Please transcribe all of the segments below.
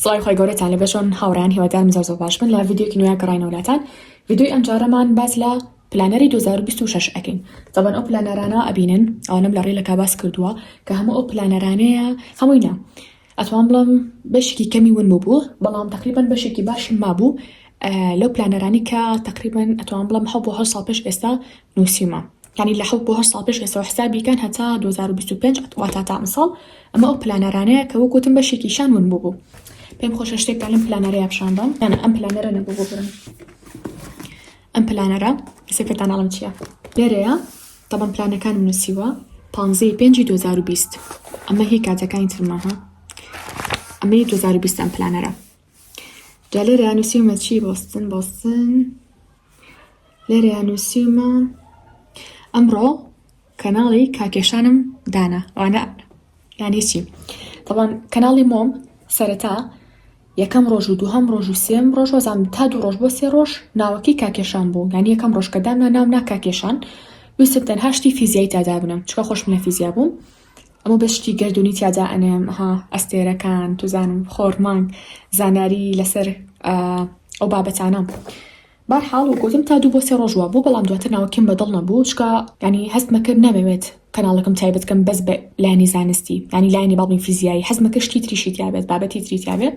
سڵاوی خوای گەورەتان لێبێ چۆن هاوڕێیان هیوادارم زۆر زۆر باش بن لە ڤیدیۆکی نوێ گەڕاینەوە لاتان ڤیدیۆی ئەمجارەمان باس لە planner ی 2026 ئەکەین تەبەن ئەو planner انە ئەبینن ئەوانەم لە reel ەکە باس کردووە کە هەموو ئەو planner انەیە هەمووی نا ئەتوان بڵێم بەشێکی کەمی ون بوو بەڵام تقریبا بەشێکی باشم مابوو لەو planner انی کە تقریبا ئەتوان بڵێم حەو بۆ هەشت ساڵ پێش ئێستا نووسیومە یانی لە حەوت بۆ هەشت ساڵ پێش ئێستاوە حسابی کەن هەتا 2025 واتا تا ئەمساڵ ئەمە ئەو planner انەیە کە وەک وتم بەشێکیشان ون بوو پێم خۆشە شتێکتان لەم planner ەیە پیشان بەم یان ئەم planner ە نەبوو ببرم ئەم planner ە ئێستا پێتان ئەڵێم چییە لێرەیە تەبەن پلانەکانم نووسیوە پانزەی پێنجی 2020 ئەمە هی کاتەکانی ترمە ها ئەمە هی 2020 ئەم planner ە جا لێرەیە نووسیومە چی بۆستن بۆستن لێرەیا نووسیومە ئەمڕۆ کەناڵی کاکێشانم دانا وانە یانی چی تەبان کەناڵی مۆم سەرەتا یەکەم ڕۆژ و دووهەم ڕۆژ و سێم ڕۆژ وەزان تا دوو ڕۆژ بۆ سێ ڕۆژ ناوەکەی کاکێشان بوو یانی یەکەم ڕۆژ کە دامنا ناوم نا کاکێشان ویستم تەنها شتی فیزیایی تا دابنم چکە خۆشم لە فیزیا بووم ئەمە بە شتی گەردوونی تیا دائەنێم ها ئەستێرەکان توزانم خۆر مانگ زانیاری لەسەر ئەو بابەتانە بەرحاڵ وەک وتم تا دوو بۆ سێ ڕۆژ وابوو بەڵام دواتر ناوەکیم بەدڵ نەبوو چونکە یانی هەستمە کرد نامەوێت کەناڵەکەم تایبەت کەم بەس بە لایەنی زانستی یانی لایەنی با بڵێین فیزیایی حەزمە کرد شتی تریشی تیا بێت بابەتی تری تیا بێت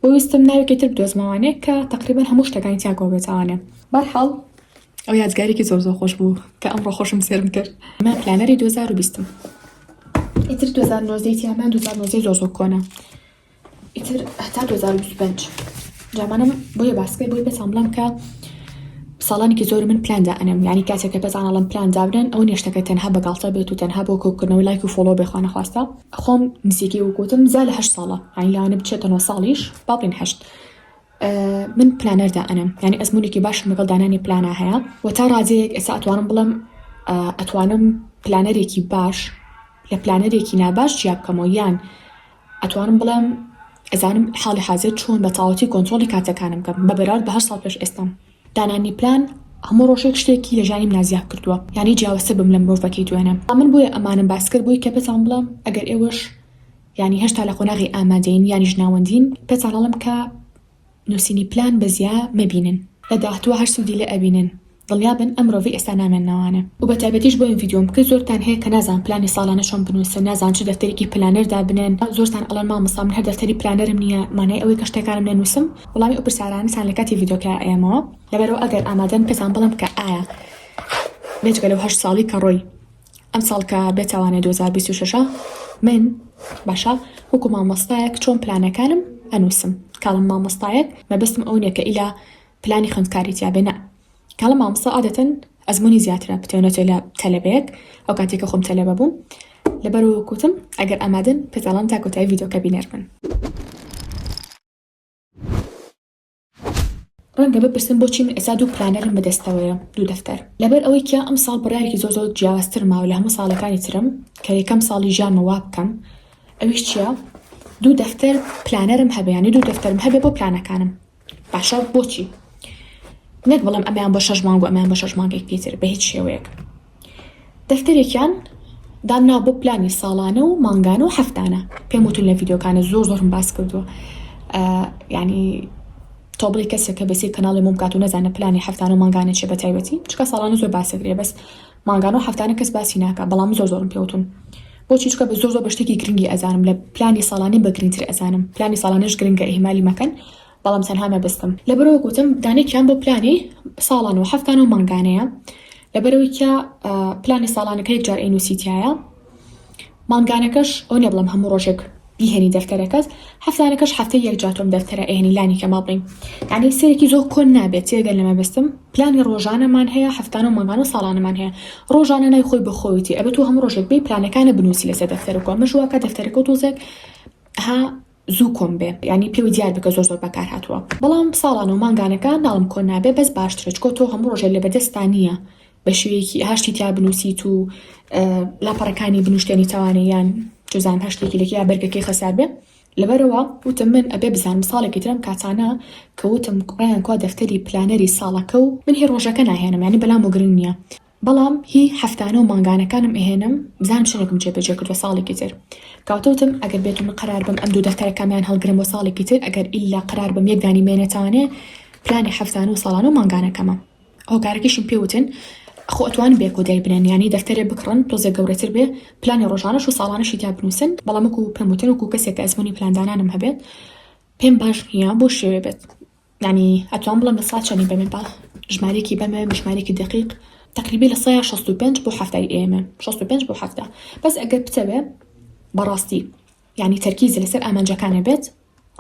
بۆ ویستم ناوێکی تر بدۆزمەوانێ کە تقریبا هەموو شتەکانی تیا کۆ بێتەوانێ بەرحاڵ ئەو یادگارێکی زۆر زۆر خۆش بوو کە ئەمڕۆ خۆشم سێرم کرد ئەمە planner ی 2020 ئیتر 2019 تیامان 2019 زۆر زۆر کۆنە ئیتر هەتا 2025 جامانم بۆیە باسکەی بۆی پێتان بڵێم کە ساڵانێکی زۆر من پلان دائەنێم یعنی کاتێک کە پێتان ئەڵێم پلان دابنێن ئەو نیە شتەکە تەنها بە گاڵتە بێت و تەنها بۆ کۆکردنەوەی لایک و follow بێ خوانەخواستە خۆم نزیکەی وەک وتم زیا لە هەشت ساڵە یعنی لەوانە بچێتە نۆ ساڵیش با بڵێین هەشت من planner دائەنێم یعنی ئەزمونێکی باشم لەگەڵ دانانی پلانا هەیە و تا ڕادەیەک ئێستا ئەتوانم بڵێم ئەتوانم planner ێکی باش لە planner ێکی ناباش جیا بکەمەوە یان ئەتوانم بڵێم ئەزانم حاڵی حازر چۆن بە تەواوەتی کۆنترۆڵی کاتەکانم بکەم بە بەراورد بە هەشت ساڵ پێش ئێستام. دانانی پلان هەموو ڕۆژێک شتێکی لە ژیانی منا زیاد کردووە یانی جیاوازتر بم لە مرۆڤەکەی دوێنێ. من بۆیە ئەمانەم باس کرد بۆی کە پێتان بڵێم ئەگەر ئێوەش یانی هێشتا لە قۆناغی ئامادەیین یانیش ناوەندین پێتان ئەڵێم کە نوسینی پلان بە زیا مەبینن لە داهتوە هەر سودی لێ ئەبینن دڵنیابن ئەم مرۆڤەی ئێستا نامێننەوانێ. و بە تایبەتیش بۆ ئەم ڤیدیۆم کرد زۆرتان هەیە کە نازان پلانی ساڵانە چۆن بنوسن نازان چ دەفتەرێکی planner دابنێن زۆرتان ئەڵێن مامۆستا من هەر دەفتەری planner م نییە مانای ئەوەی کە شتەکانم نەنوسم وەڵامی ئەو پرسیارانەتان لە کاتی ڤیدیۆکە ئەیەمەوە لەبەرئەوە ئەگەر ئامادەن پێتان بڵێم کە ئایا بێجگە لەو هەشت ساڵی کە ڕۆی ئەمساڵ کە بێتاوانێ 2026 من باشە وەکو مامۆستایەک چۆن پلانەکانم ئەنووسم کاڵم مامۆستایەک مەبەستم ئەو نییە کە ئیلا پلانی خوێندکاری تیابێ نا کاڵم مامۆستا عادەتەن ئەزمموی زیاترە بتێنێتێ لە تەلەبەیەک ئەو کاتێک کە خۆم تەلەبە بووم لەبەرەوە کوتم ئەگەر ئامادەن پێتاڵان تا کۆتایی ڤیدیۆکە بینەر بن. ڕەنگە بپرسن بۆچی من ئێستا دوو planner م بەدەستەوەیە دوو دەفتەر لەبەر ئەوەی کە ئەمساڵ بڕیارێکی زۆر زۆر جیاوازتر ماوە لە هەموو ساڵەکانی ترم کە یەکەم ساڵی ژیانمە وا بکەم ئەویش چییە دوو دەفتەر planner م هەبێ یانی دوو دەفتەرم هەبێ بۆ پلانەکانم باشە بۆچی نەک بڵێم ئەمیان بۆ شەش مانگ و ئەمیان بۆ شەش مانگێکی تر بە هیچ شێوەیەک دەفتەرێکیان دامناوە بۆ پلانی ساڵانە و مانگانە و هەفتانە پێم وتون لە ڤیدیۆکانە زۆر زۆرم باس کردووە یعنی تۆ بڵێ کەسێک کە بەسی کەناڵی مۆم کات و نەزانە پلانی هەفتانە و مانگانە چیە بە تایبەتی چکە ساڵانە زۆر باسەکرێ بەس مانگانە و هەفتانە کەس باسی ناکە بەڵام زۆر زۆرم پێوتون بۆچی چکە بە زۆر زۆر بە شتێکی گرنگی ئەزانم لە پلانی ساڵانی بە گرنگتر ئەزانم پلانی ساڵانەش گرنگە ئیهمالی مەکەن بەڵام تەنها مەبەستم لەبەرەوە گوتم دانێکیان بۆ پلانی ساڵان و هەفتان و مانگانەیە لەبەرەوەی کە پلانی ساڵانەکە یەک جار ئەینوسی تایە مانگانەکەش ئەو نیە بڵێم هەموو ڕۆژێک بیهێنی دەفتەرەکەت هەفتانەکەش هەفتەی یەک جار تۆم دەفتەرە ئەهێنی لانی کەما بڵین یعنی سێرێکی زۆر کۆن نابێت تێگەن لە مەبەستم پلانی ڕۆژانەمان هەیە هەفتانە و مانگانە و ساڵانەمان هەیە ڕۆژانە نای خۆی بەخۆیتی ئەبێت تۆ هەموو ڕۆژێک بێی پلانەکانە بنووسی لەسەر دەفتەرەکە ئەمەش واکە دەفتەرەکە تۆزێک ها زوو کۆن بێ یانی پێوەی دیار بکە زۆر زۆر بەکار هاتووە بەڵام ساڵانە و مانگانەکە ناڵم کۆن نابێ بەس باشترە چکۆ تۆ هەموو ڕۆژێک لە بەردەستا نییە بە شێوەیەکی هاشتی تیا بنووسیت و لاپەڕەکانی بنوشتێنی تاوانێ یان چزان هەشتێکی لەکیا بەرگەکەی خەسار بێ لەبەرەوە وتم من ئەبێ بزانم ساڵێکی ترم کاتانە کە وتم ڕیان کوا دەفتەری planner ی ساڵەکە و من هی ڕۆژەکە ناهێنم یانی بەلام و گرنگ نییە. بەڵام هی هەفتانە و مانگانەکانم ئەهێنم بزانم چەنێکم جێبەجێ کردوە ساڵێکی تر کەواتە وتم ئەگەر بێت و من قەرار بم ئەم دوو دەفتەرە کامیان هەڵگرم بۆ ساڵێکی تر ئەگەر ئیلا قەرار بم یەک دانی مێنێتانێ پلانی هەفتانە و ساڵانە و مانگانەکەمە هۆکارەکەیشم پێ وتن خۆ ئەتوانن بێکۆ دایبنێن یانی دەفتەرێ بکڕن تۆزێک گەورەتر بێ پلانی ڕۆژانەش و ساڵانەشی تیا بنووسن بەڵام وەکو پێم وتن وەکو کەسێک کە ئەزموونی پلاندانانم هەبێت پێم باش نییە بۆ شێوێ بێت یانی ئەتوانم بڵێم لە سا چەنی بەمێ با ژمارەیەکی بەمێ ژمارەیەکی دەقیق تەقریبی لە سەیا 65 بۆ حەفتای ئێمە 65 بۆ حەفتا بەس ئەگەر بتەوێ بەڕاستی یانی تەرکیز لەسەر ئامانجەکانە بێت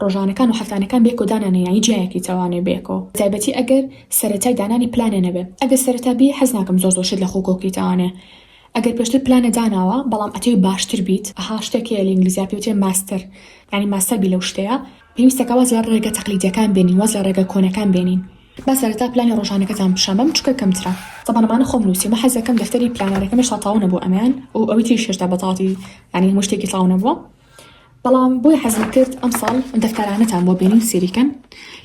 ڕۆژانەکان و هەفتانەکان بێکۆ دانانێ یانی جیایەکی تەوانێ بێکۆ تایبەتی ئەگەر سەرەتای دانانی پلانێ نەبێ ئەگەر سەرەتا بی حەز ناکەم زۆر زۆر شت لە خۆ کۆکەی تەوانێ ئەگەر پێشتر پلانە داناوە بەڵام ئەتەوێ باشتر بیت ئەها شتێک هەیە لە ئینگلیزیا پێ وترێ master یانی master بی لەو شتەیە پێویستەکە واز لە ڕێگە تەقلیدیەکان بێنین واز لە ڕێگە کۆنەکان بێنین با سەرەتا پلانی ڕۆژانەکەتان پیشان بەم چونکە کەمترە. تەبعەن ئەمانە خۆم نوسیومە حەزەکەم دەفتەری planner ەکەم هێشتا تەواو نەبووە ئەمەیان و ئەوی تریش هێشتا بەتەواوەتی یانی هەموو شتێکی تەواو نەبووە بەڵام بۆیە حەزم کرد ئەمساڵ ئەم دەفتەرانەتان بۆ بێنین سێری کەن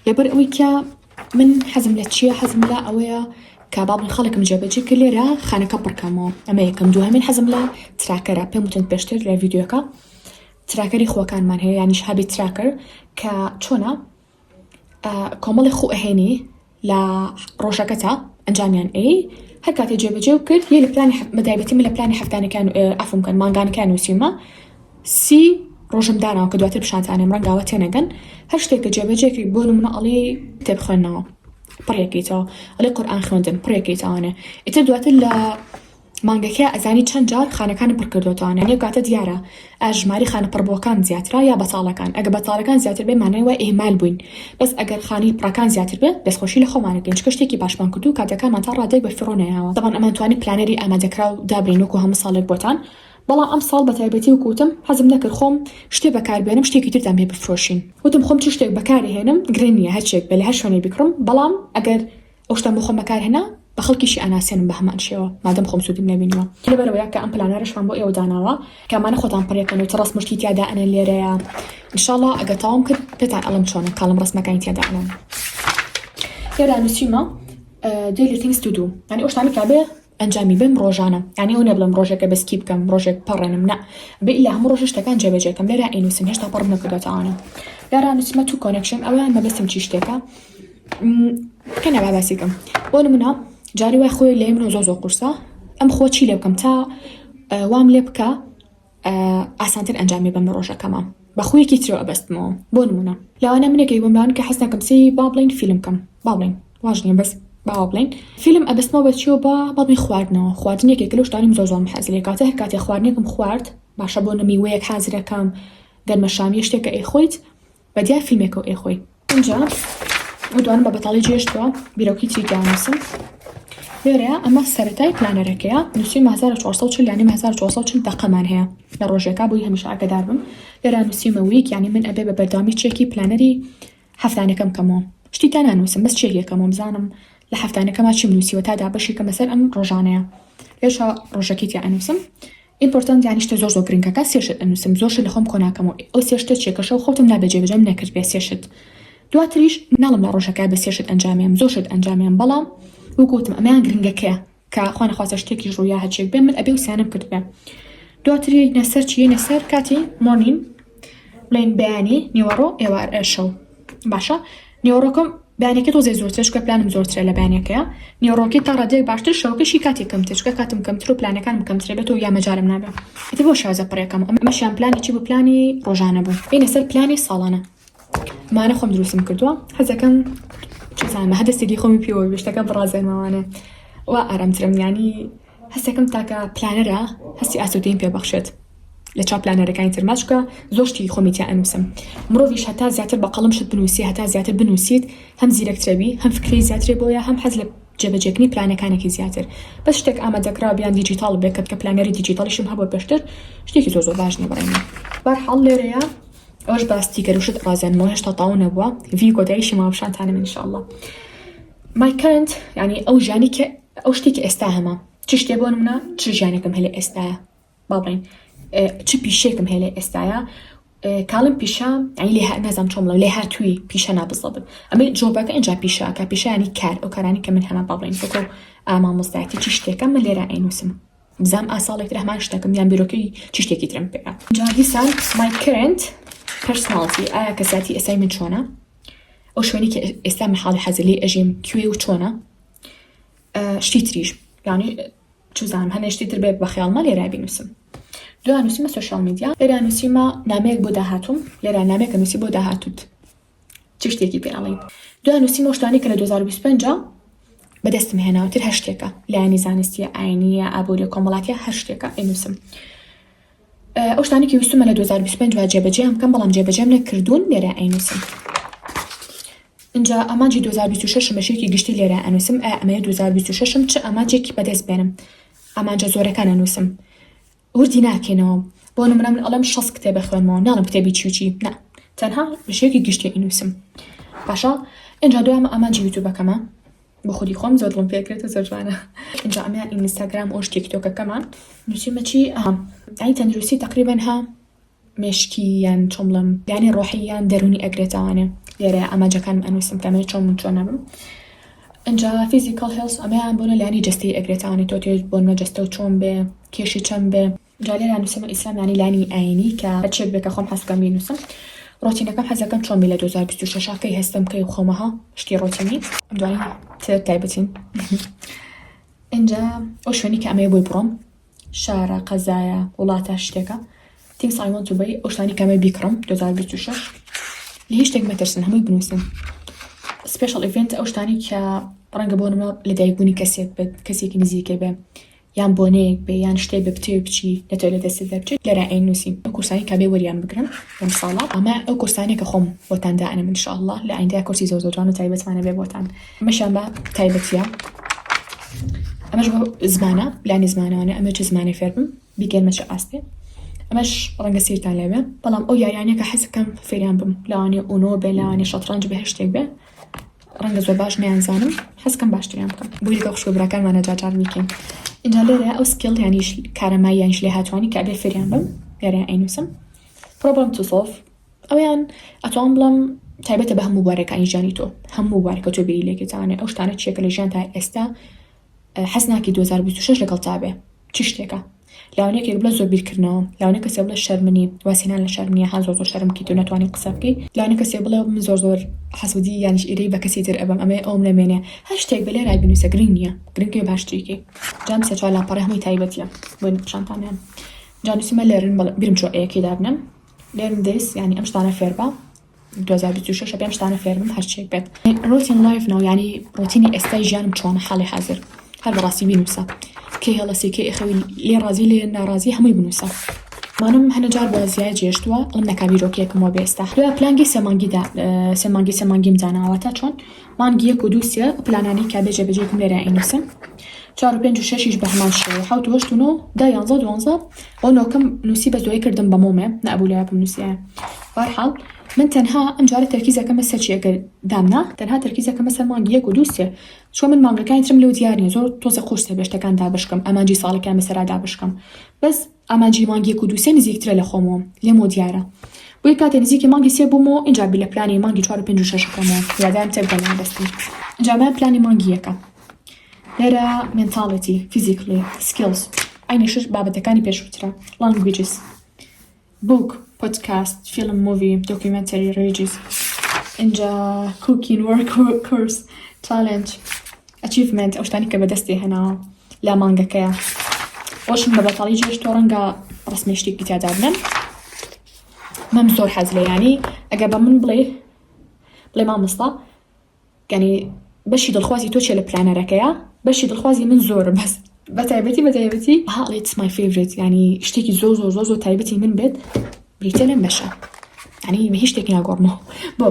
لەبەر ئەوەی کە من حەزم لە چییە حەزم لە ئەوەیە کە با بڵێن خەڵکم جێبەجێ کرد لێرە خانەکە پڕکەمەوە ئەمە یەکەم دووهەمین حەزم لە tracker ە پێم وتن پێشتر لە ڤیدیۆکە tracker ی خوەکانمان هەیە یانیش habit tracker کە چۆنە کۆمەڵی خو ئەهێنی لە ڕۆژەکەتا ئەنجامیان ئەی هەر کاتێ جێبەجێ کرد یە لە پلانی بەتایبەتی من لە پلانی هەفتانەکان عەفوم کەن مانگانەکان نووسیومە سی ڕۆژم داناوە کە دواتر پیشانتانێم ڕەنگاوە تێنەگەن هەر شتێک کە جێبەجێ کرد بۆ نمونە ئەڵێ کتێب خوێندنەوە پڕیەکەیتەوە ئەڵێ قورئان خوێندن پڕیەکەیتەوانێ ئیتر دواتر لە مانگەکەیا ئەزانی چەند جار خانەکانت پڕ کردۆتەوە یانی ئەو کاتە دیارە ئایا ژمارەی خانە پڕبووەکان زیاترە یا بەتاڵەکان ئەگەر بەتاڵەکان زیاتر بێ مانای وایە ئیهمال بووین بەس ئەگەر خانەی پڕەکان زیاتر بێ دەستخۆشی لە خۆمان ئەکەین چونکە شتێکی باشمان کردوو و کاتەکانمان تا ڕادەیەک بە فیڕۆ نەیاوە تەبعەن ئەمانتوانی planner ی ئامادەکراو دابنێین وەکو هەموو ساڵێک بۆتان بەڵام ئەمساڵ بە تایبەتی وەکو وتم حەزم نەکرد خۆم شتێ بەکار بێنم شتێکی ترتان پێ بفرۆشین وتم خۆم چ شتێک بەکاری هێنم گرنگ نییە هەرچێک بێ لە هەر شوێنێک بیکڕم بەڵام ئەگەر ئەو شتەم بۆ خۆم بەکار هێنا بە خەڵکیشی ئەناسێنم بە هەمان شێوە مادەم خۆم سوودم نەبینیوە لەبەرئەوەیە کە ئەم planner ەشمان بۆ ئێوە داناوە کە ئەمانە خۆتان پڕیەکەن و چ ڕەسم و شتی تیا دائەنێن لێرەیە ئینشاڵا ئەگەر تەواوم کرد پێتان ئەڵێم چۆنە کاڵم ڕەسمەکانی تیا دائەنێم لێرە نووسیومە daily things to do یانی ئەو شتانە کە بێ ئەنجامی بەم ڕۆژانە یانی ئەو نەبڵێم ڕۆژێکە بە skip بکەم ڕۆژێک پەڕێنم نا بێ ئیلا هەموو ڕۆژە شتەکان جێبەجێ کەم لێرە ئەینووسم هێشتا پەڕم نەکردۆتەوانە لێرە نووسیمە to connection ئەوەیان مەبەستم چی شتێکە کەنە با باسی کەم بۆ نمونە جاری وای خۆی لای منەوە زۆر زۆر قورسە ئەم خۆ چی لێ بکەم تا وام لێ بکە ئاسانتر ئەنجامی بەم لە ڕۆژەکەما بە خویەکی ترەوە ئەبەستمەوە بۆ نمونە لەوانە منێکی بۆم لەوان کە حەز ناکەم سەیری با بڵێین فیلم کەم با بڵێین واش نییە بەس باوا بڵێین فیلم ئەبەستمەوە بە چیەوە بە با بڵێین خواردنەوە خواردن یەکێکە لەو شتانەی من زۆر زۆرم حەز لێ کاتە هەر کاتێ خواردنێکم خوارد باشە بۆ نە میوەیەک حازرەکەم گەرمە شامیە شتێکە ئەیخۆیت بە دیار فیلمێکەوە ئەیخۆی ئینجا ئەو دوانم بە بەتاڵی جێشتووە بیرۆکی تری دانووسم لێرەیە ئەمە سەرەتای planner ەکەیە نووسیومە 1440 یانی 1440 دەقەمان هەیە لە ڕۆژێکا بۆی هەمیشە ئاگادار بم لێرە نووسیومە week یانی من ئەبێ بە بەردەوامی check ی planner ی هەفتانەکەم کەمەوە شتی تا نانووسم بەس check ێکەمەوە بزانم لە هەفتانەکەما چیم نووسیوە تا دابەشی کەمە سەر ئەم ڕۆژانەیە لێشە ڕۆژەکەی تیا ئەنووسم important یانی شتە زۆر زۆر گرنگەکە سێ شت ئەنووسم زۆر شت لە خۆم کۆناکەمەوە ئەو سێ شتە چیە کە شەو خەوتم نابێ جێبەجێم نەکردبێ سێ شت دواتریش ناڵم لە ڕۆژەکە بە سێ شت ئەنجامیان زۆر شت ئەنجامیان بەڵام وەکو وتم ئەمەیان گرنگەکەیە کە خوا نەخواستە شتێکیش ڕوویا هەرچێک بێ من ئەبێ و سیانەم کردبێ دواتر یەینە سەر چی یەینە سەر کاتی morning بڵێین بەیانی نیوەڕۆ ئێوار شەو باشە نیوەڕۆکەم بەیانەکە تۆزێ زۆرترە چونکە پلانم زۆرترە لە بەیانەکەیە نیوەڕۆکەی تا ڕادەیەک باشتر شەوەکەشی کاتێک کەمتر چونکە کاتم کەمتر و پلانەکانم کەمترە بێتەوە یا مەجالم نابێ ئیتر بۆ شازە پڕێکەم ئەمەشیان پلانی چی بوو پلانی ڕۆژانە بوو بینە سەر پلانی ساڵانە ئەمانە خۆم دروستم کردووە حەزەکەم چزانمە هەر دەستێکی خۆمی پێوە بێ شتەکە بڕازێنمەوانێ وا ئارامترم یانی هەستەکەم تاکە planner ە هەستی ئاسوودەییم پێ بەخشێت لە چاو planner ەکانی تر ماچکە زۆر شتی خۆمی تیا ئەنووسم مرۆڤیش هەتا زیاتر بە قەڵەم شت بنووسی هەتا زیاتر بنووسیت هەم زیرەکترەبی هەم فکرەی زیاترێ بۆیە هەم حەز لە جێبەجێکردنی پلانەکانێکی زیاتر بەس شتێک ئامادەکراو بیان دیجیتاڵ بێ کە planner ی دیجیتاڵیشم هەبووە پێشتر شتێکی زۆر زۆر باش نییە بەڕای من بەرحاڵ لێرەیە ئەوەش بە sticker و شت ڕازیانمەوە هێشتا تەواو نەبووە ڤی کۆتاییشی ماوە پیشانتانم ان شاء الله my current یعنی ئەو ژیانی کە ئەو شتێک کە ئێستا هەمە چ شتێ بۆ نمونە چ ژیانێکم هەیە لە ئێستاە با بڵێین چ پیشێکم هەیە لە ئێستاە کاڵم پیشە یعنی لێ نازانم چۆن بڵێم لێهاتووی پیشە نابزەبت ئەمە job ەکە ئینجا پیشە کە پیشانی کار ئەو کارانی کە من هەمە با بڵێین وەکو. ئا مامۆستایەتی چ شتێکە من لێرە ئەینووسم بزانم ئا ساڵێک تر هەمان شتەکەم یان بیرۆکەی چ شتێکی ترم پێیە. جا دیسان my current personality ئایا کەساتی ئێستای من چۆنە؟ ئەو شوێنەی کە ئێستا من حاڵی حەزر لێی ئەژیم کوێ و چۆنە؟ شتی تریش یانی چزانم هەنێ شتی تر بێ بە خەیاڵما لێرە بینووسم. دوای نووسیمە social media لێرە نووسیمە نامەیەک بۆ داهاتووم لێرە نامەیەکە نووسی بۆ داهاتووت چ شتێکی پێ ئەڵێیت؟ دوای نووسیم ئەو شتانەی کە لە 2025 بەدەستم هێناوە تر هەر شتێکە لایەنی زانستیە ئاینیە ئابووریە کۆمەڵاتیە هەر شتێکە ئەینووسم ئەو شتانەی کە ویستومە لە 2025 وا جێبەجێیان بکەم بەڵام جێبەجێم نەکردوون لێرە ئەینووسم اینجا ئامانجی 2026 بە شێوەیەکی گشتی لێرە ئەنووسم ئایا ئەمەوێ 2026 چ ئامانجێکی بەدەست بێنم ئامانجە زۆرەکان ئەنووسم وردی ناکەینەوە بۆ نمونە من ئەڵێم 60 کتێب ئەخوێنمەوە ناڵێم کتێبی چی و چی نا تەنها بە شێوەیەکی گشتی ئەینووسم باشە ئینجا دوای ئەمە ئامانجی یوتیوبەکەمە بۆ خودی خۆم زۆر دڵم پێکرێت و زۆر جوانە ئینجا ئەمەیان ئینستاگرام ئەوش تیکتۆکەکەمان نووسیمە چی ئەها ئەی تەندروستی تقریبا ها مێشکی یان چۆن بڵێم یانی ڕۆحی یان دەروونی ئەگرێتەوانێ لێرە ئامانجەکانم ئەنووسم کە ئەمەوێ چۆن چۆن نەبم ئینجا physical health ئەمەیان بۆنە لانی جەستەی ئەگرێتەوانێ تۆ تێ بۆنە جەستە و چۆن بێ کێشی چەند بێ جا لێرە نووسمە ئیسلام یانی لانی ئاینی کە هەرچیەک بێ کە خۆم حەز بکەم بینووسم ڕۆتینەکەم حەزەکەم چۆن بێ لە 2026 کەی هەستم کەی خۆمەها شتی ڕۆتینی ئەم دوایی تر تایبەتین ئینجا ئەو شوێنی کە ئەمەیە بۆی بڕۆم شارە، قەزایە، وڵاتە، شتێکە Things I want to buy ئەو شتانەی کە ئەمەوێ بیکڕم 2026 لە هیچ شتێک مەترسن هەمووی بنووسن Special event ئەو شتانەی کە ڕەنگە بۆ نمونە لەدایکبوونی کەسێک بێت کەسێکی نزیکە بێ یان بۆنەیەک بێ یان شتێک بێ بتەوێ بچی نەتەوێ لە دەستت دەربچێت لێرە ئەینووسین ئەو کورسانەی کە بێ وەریان بگرم لەم ساڵە ئەمە ئەو کورسانەیە کە خۆم بۆتان دائەنێم ان شاء اللە لە ئایندەیا کورسی زۆر زۆر جوان و تایبەتمان ئەبێ بۆتان ئەمەشیان بە تایبەتیە ئەمەش بۆ زمانە پلانی زمانەوانە ئەمە چ زمانێ فێر بم بیگەنمە چ ئاستێ ئەمەش ڕەنگە سیرتان لێبێ بەڵام ئەو یاریانە کە حەز بکەم فێریان بم لەوانەیە ئونۆ بێ لەوانەیە شەتڕەنج بێ هەر شتێک بێ ڕەنگە زۆر باش نەیانزانم حەز کەم باشتریان بکەم بۆی لەگەڵ خوشک و براکانمانە جار جار بیکەین ئینجا لێرە ئەو skill یانیش کارەمایی یانیش لێهاتوانی کە ئەبێ فێریان بم لێرە ئەینووسم problem to solve ئەویان ئەتوانم بڵێم تایبەتە بە هەموو بوارەکانی ژیانی تۆ هەموو بوارەکە تۆ بیری لێکەیتانێ ئەو شتانە چیە کە لە ژیان تا ئێستا حەز ناکەی 2026 لەگەڵ تا بێ چ شتێکە لاوانەیە یەکێک بڵێ زۆر بیرکردنەوە لاوانەیە کەسێ بڵێ شەرمنی وازهێنان لە شەرمنی ها زۆر زۆر شەرم بکەیت و نەتوانی قسە بکەی لاوانەیە کەسێ بڵێ من زۆر زۆر حەسوودی یانیش ئیرەی بە کەسی تر ئەبەم ئەمەیە ئەوم نەمێنێ هەر شتێک بێ لێرە بینووسە گرنگ نییە گرنگ کەی باشتری کەی جا ئەم سێ چوار لاپەڕەی هەمووی تایبەتیە بۆی پیشانتان بێم جا نووسیمە learn بەڵێ بیرم چووە ئەیەکەی دابنێم learn this یانی ئەم شتانە فێربە 2026 ئەبێ ئەم شتانە فێربم هەرچیەک بێت routine life now یانی ڕۆتینی ئێستای ژیانم چۆنە حاڵی حازر هەر بەڕاستی بینوسە کەی هەڵەسی کەی ئەخەوی لێ ڕازی لێ ناڕازی هەمووی بنووسە مانم هەنە جار بە زیای جێشتووە ئەڵم نەکا بیرۆکەیەکم وە بێ ئێستا دوای پلانگی سێ مانگی دا سێ مانگی سێ مانگیم داناوە تا چۆن مانگی یەک و دوو سێ پلانانەی کە بێ جێبەجێکم لێرە ئەینووسم چوار و پێنج و شەشیش بە هەمان شێوە حەوت و هەشت و نۆ دە یانزە دوانزە ئەو نۆکەم نووسی بەس دوای کردم بە مۆمێ نەئەبوو لایە بمنووسیایە بەهەرحاڵ من تەنها ئەم جارە تەرکیزەکەمە سەر چی ئەگەر دامنا تەنها تەرکیزەکەمە سەر مانگی یەک و دوو سێ چونکە من مانگەکانی ترم لەو دیار نییە زۆر تۆزێ قورسە بێ شتەکان دابەشکەم ئامانجی ساڵەکەیان بەسەرا دابەشکەم بەس ئامانجی مانگی یەک و دوو سێ نزیکترە لە خۆمەوە لێمەوە دیارە بۆیە کاتێ نزیکی مانگی سێ بوومەوە ئینجا بیر لە پلانی مانگی چوار و پێنج و شەش بکەمەوە هیوادارم تێبگەن لە مەبەستم ئینجا ئەمە پلانی مانگی یەکە لێرە mentality physically skills عەینی شت بابەتەکانی پێشووترە languages book podcast film movie documentary religious ئینجا cooking work course challenge achievement ئەو شتانی کە بەدەستی هێناوە لە مانگەکەیە ئەوشم بە بەتاڵی جێشتووە ڕەنگە ڕسمی شتێکی تیا دابنێم مەم زۆر حەز لێ یانی ئەگەر بە من بڵێ بڵێ مامۆستا یانی بەشی دڵخوازی تۆ چیە لە planner ەکەیە بەشی دڵخوازی من زۆرە بەس بە تایبەتی بە تایبەتی ها it's my favorite یانی شتێکی زۆر زۆر زۆر زۆر تایبەتی من بێت بریتە لەم بەشە یانی بە هیچ شتێکی ناگۆڕمەوە بۆ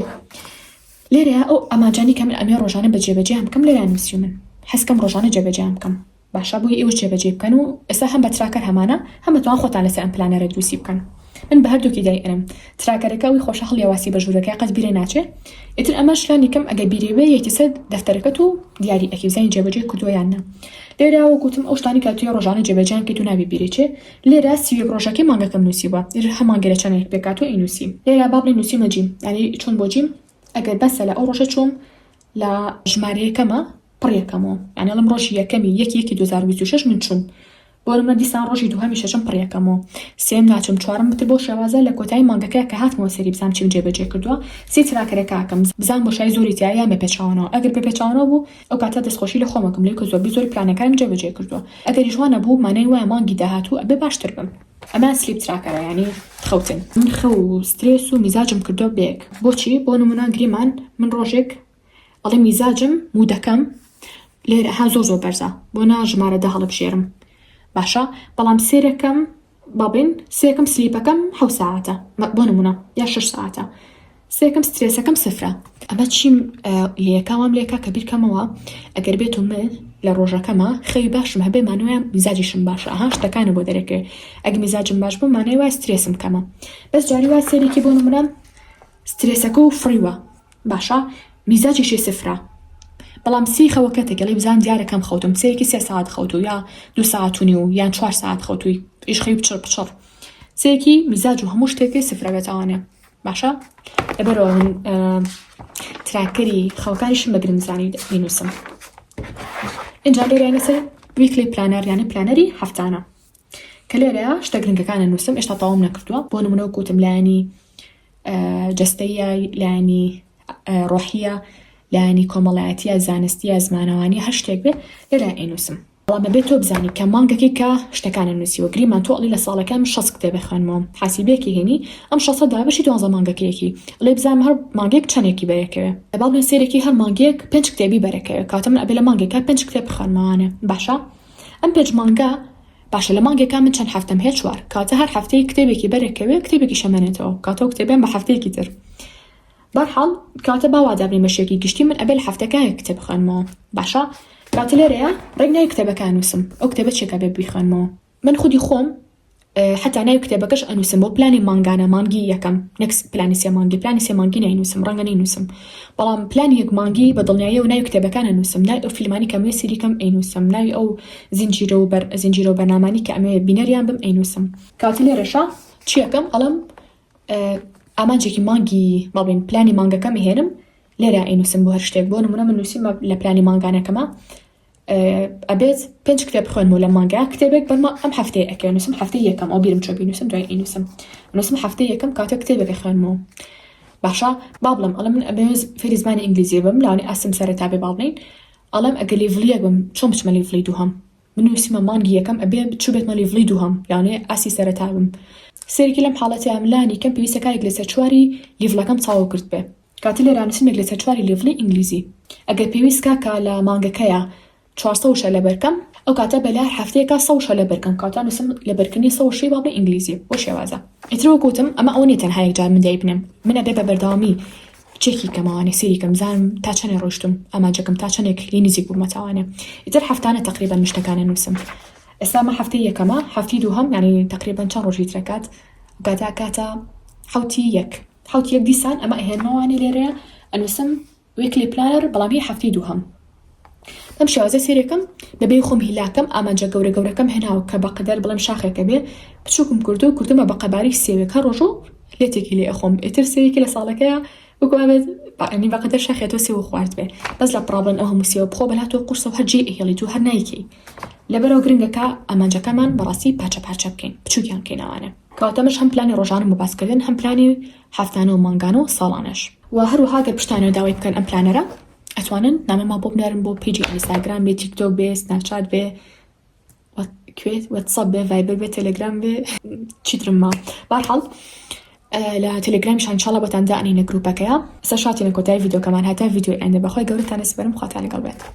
لێرەیە ئەو ئامانجانی کە من ئەمێ ڕۆژانە بە جێبەجێیان بکەم لێرە نووسیومن حەزکەم ڕۆژانە جێبەجێیان بکەم باشە بۆیە ئێوەش جێبەجێی بکەن و ئێستا هەم بە tracker هەمانە هەم ئەتوان خۆتان لەسەر ئەم planner ە دروستی بکەن من بە هەردووکی دای ئەنێم tracker ەکە ئەوی خۆشە هەڵیەواسی بە ژوورەکەی قەت بیرێ ناچێ ئیتر ئەمەش لانی کەم ئەگەر بیرێ بێ یەکی سەر دەفتەرەکەت و دیاری ئەکی بزانی جێبەجێ کردووە یان نا لێرە وەک وتم ئەو شتانەی کە تۆ ڕۆژانە جێبەجێیان کەیت و نابێ بیرێ چێ لێرە 31 ڕۆژەکەی مانگەکەم نووسیوە ئیتر هەر مانگێ لە چەندێک پێکهاتووە ئەینووسیم لێرە با بڵێین نووسیومە gym یانی چوون بۆ gym ئەگەر بەسە لە ئەو ڕۆژە چووم لە ژمارەیەکەمە. پڕیەکەمەوە یانی ئەڵێم ڕۆژی یەکەمی یەکی یەکی 2026 من چووم بۆ نمونە دیسان ڕۆژی دووهەمیش ئەچم پڕیەکەمەوە سێم ناچم چوارم تر بەو شێوازە لە کۆتایی مانگەکە کە هاتمەوە سەری بزانم چیم جێبەجێ کردووە سێ tracker ەکە ئەکەم بزانم بۆشایی زۆری تیایە یان بە پێچەوانەوە ئەگەر بە پێچەوانەوە بوو ئەو کاتە دەستخۆشی لە خۆم ئەکەم لەوەی کە زۆربەی زۆری پلانەکانم جێبەجێ کردووە ئەگەریش وا نەبوو مانای وایە مانگی داهاتوو ئەبێ باشتر بم. ئەمە sleep tracker ە یانی خەوتن. من خەو و سترێس و میزاجم کردووە بەیەک بۆچی بۆ نمونە گریمان من ڕۆژێک ئەڵێ میزاجم mood ەکەم لێرە ها زۆر زۆر بەرزە بۆ نا ژمارە دە هەڵبژێرم باشە بەڵام سێرەکەم با بڵێین سێکەم sleep ەکەم حەو ساعەتە بۆ نمونە یا شەش ساعەتە سێکەم سترێسەکەم سفرە ئەمە چیم لێکا وام لێکا کە بیرکەمەوە ئەگەر بێت و من لە ڕۆژەکەمە خەوی باشم هەبێ مانەوەیە میزاجیشم باشە ئەها شتەکانە بۆ دەرەکەوێ ئەگە میزاجم باش بوو مانای وایە سترێسم کەمە بەس جاری وا سێرێکی بۆ نمونە سترێسەکە و فڕیوە باشە میزاجیشی سفرە بەڵام سی خەوەکە تەکەڵی بزان دیارە کەم خەوتم سێیەکی سێ سەعات خەوتوو یا دوو سەعات و نیو یان چوار سەعات خەوتووی ئیش خەوی پچڕ پچڕ سێیەکی میزاج و هەموو شتێکی سفرە بێتوانێ باشە لەبەرەوە من tracker ی خەوەکانیشم بە گرنگ زانی بینوسم ئینجا لێرە لەسەر weekly planner یانی planner ی هەفتانە کە لێرە شتە گرنگەکانە نووسم ئێشتا تەواوم نەکردووە بۆ نمونە وەک وتم لایەنی جەستەیە لایەنی ڕۆحیە لایەنی کۆمەڵایەتیە زانستیە زمانەوانی هەر شتێک بێ لێرە ئەینووسم بەڵام ئەبێ تۆ بزانی کە مانگەکەی کە شتەکانە نووسیوە گریمان تۆ ئەڵی لە ساڵەکە من شەست کتێب ئەخوێنمەوە حاسیبەیەکی هێنی ئەم شەستە دابەشی دوانزە مانگەکەیەکی ئەڵێ بزانم هەر مانگێک چەندێکی بەرەکەوێ با بڵێن سەیرێکی هەر مانگێک پێنج کتێبی بەرەکەوێ کاتە من ئەبێ لە مانگێکا پێنج کتێب بخوێنمەوانێ باشە ئەم پێنج مانگە باشە لە مانگێکا من چەند هەفتەم هەیە چوار کاتە هەر هەفتەیەک کتێبێکی بەرەکەوێ کتێبێکیش ئەمێنێتەوە کاتە ئەو کتێبەم بە هەفتەیەکی تر بەرحاڵ کاتە با وا دابنێین بە شێوەیەکی گشتی من ئەبێ لە هەفتەکە یەک کتێب بخوێنمەوە باشە کاتە لێرەیە ڕێک ناوی کتێبەکە ئەنووسم ئەو کتێبە چیە کە ئەبێ بیخوێنمەوە من خودی خۆم حتا ناوی کتێبەکەش ئەنووسم بۆ پلانی مانگانە مانگی یەکەم نەک پلانی سێ مانگی پلانی سێ مانگی ناینووسم ڕەنگە نەینووسم بەڵام پلانی یەک مانگی بە دڵنیاییەوە ناوی کتێبەکان ئەنووسم ناوی ئەو فیلمانی کە ئەمەوێ سەیری کەم ئەینووسم ناوی ئەو زنجیرە و بەر زنجیرە و بەرنامانی کە ئەمەوێ بینەریان بم ئەینووسم کاتە لێرەشا چی ئەکەم ئەڵێم ئامانجێکی مانگی با بڵێین پلانی مانگەکەم ئەهێنم لێرە ئەینووسم بۆ هەر شتێک بۆ نموونە من نووسیمە لە پلانی مانگانەکەمە ئەبێت پێنج کتێب بخوێنمەوە لەم مانگە کتێبێک بەرمە ئەم هەفتەیە ئەکەوێ نووسم هەفتەی یەکەم ئەو بیرم چۆ بینووسم دوای ئەینووسم نووسم هەفتەی یەکەم کاتێک کتێبێک ئەخوێنمەوە باشە با بڵێم ئەڵێم من ئەمەوێ فێری زمانی ئینگلیزی بم لەوانەیە ئاستم سەرەتا بێ با بڵێین ئەڵێم ئەگەر level ی یەک بم چۆن بچمە level ی دووهەم من نووسیمە مانگی یەکەم ئەبێ چووبێتمە level ی دووهەم لەوانەیە ئاستی سەرەتا بم سەیرکی لەم حاڵەتەیا من لانی کەم پێویستە کارێک لەسەر چواری level ەکەم تەواو کرد بێ کاتێ لێرە نووسیم یەک لەسەر چواری level ی ئینگلیزی ئەگەر پێویست کا کە لە مانگەکەیا 400 وشە لەبەر کەم ئەو کاتە بە لە هەر هەفتەیەکا 100 وشە لەبەر کەم کاتە نووسم لەبەرکردنی 100 وشەی با بڵێ ئینگلیزی بۆ شێوازە ئیتر وەک وتم ئەمە ئەوە نیە تەنها یەک جار من دایبنێم من ئەبێ بە بەردەوامی چێکی کەمەوانێ سەیری کەم بزانم تا چەنێ ڕۆیشتوم ئامانجەکەم تا چەنێک لێی نزیک بوومەتەوانێ ئیتر هەفتانە تەقریبەن من شتەکان ئەنووسم ئێستا ئەمە هەفتەی یەکەمە هەفتی دووهەم یانی تەقریبەن چەند ڕۆژی ترەکات کاتە کاتە حەوتی یەک حەوتی یەک دیسان ئەمە ئەهێنمەوانێ لێرەیە ئەنووسم weekly planner بەڵام هی هەفتەی دووهەم بەم شێوازە سەیرەکەم بەبێ خۆم هیلاکەم ئامانجە گەورە گەورەکەم هێناوە کە بەقەدەر بڵێم شاخێکە بێ بچووکم کردو کردومە بە قەبارەی سێوێک هەر ڕۆژ و لێتێکی لێ ئەخۆم ئیتر سێوێکی لە ساڵەکەیە وەکو ئەبێت یانی بەقەدەر شاخێ تۆ سێو خوارد بێ بەس لە پڕا بڵێن ئەو هەموو سێوە بخۆ بەلا تۆ قورسە و هەر جێی ئەهێڵیت و هەر نایکەی لەبەرەوە گرنگە کە ئامانجەکەمان بەڕاستی پارچە پارچە بکەین بچووکیان بکەین ئەوانە کەواتە ئەمەش هەم پلانی ڕۆژانەم بۆ باسکردن هەم پلانی هەفتانە و مانگانە و ساڵانەش. وە هەروەها گەر پشتانەوە داوای بکەن ئەم planner ە ئەتوانن نامەمان بۆ بنێرن بۆ page ی ئینستاگرام بێ تیکتۆک بێ سناپچات بێ کوێ وەتساپ بێ ڤایبەر بێ تەلەگرام بێ چیترم ما بارحاڵ لە تەلەگرامیشان ان شاء الله بۆتان دائەنینە گروپەکەیە ئێستا شاتینە کۆتایی ڤیدیۆکەمان هەتا ڤیدیۆی ئایندە بەخوای گەورەتان ئەسپێرم خواتان لەگەڵ بێت.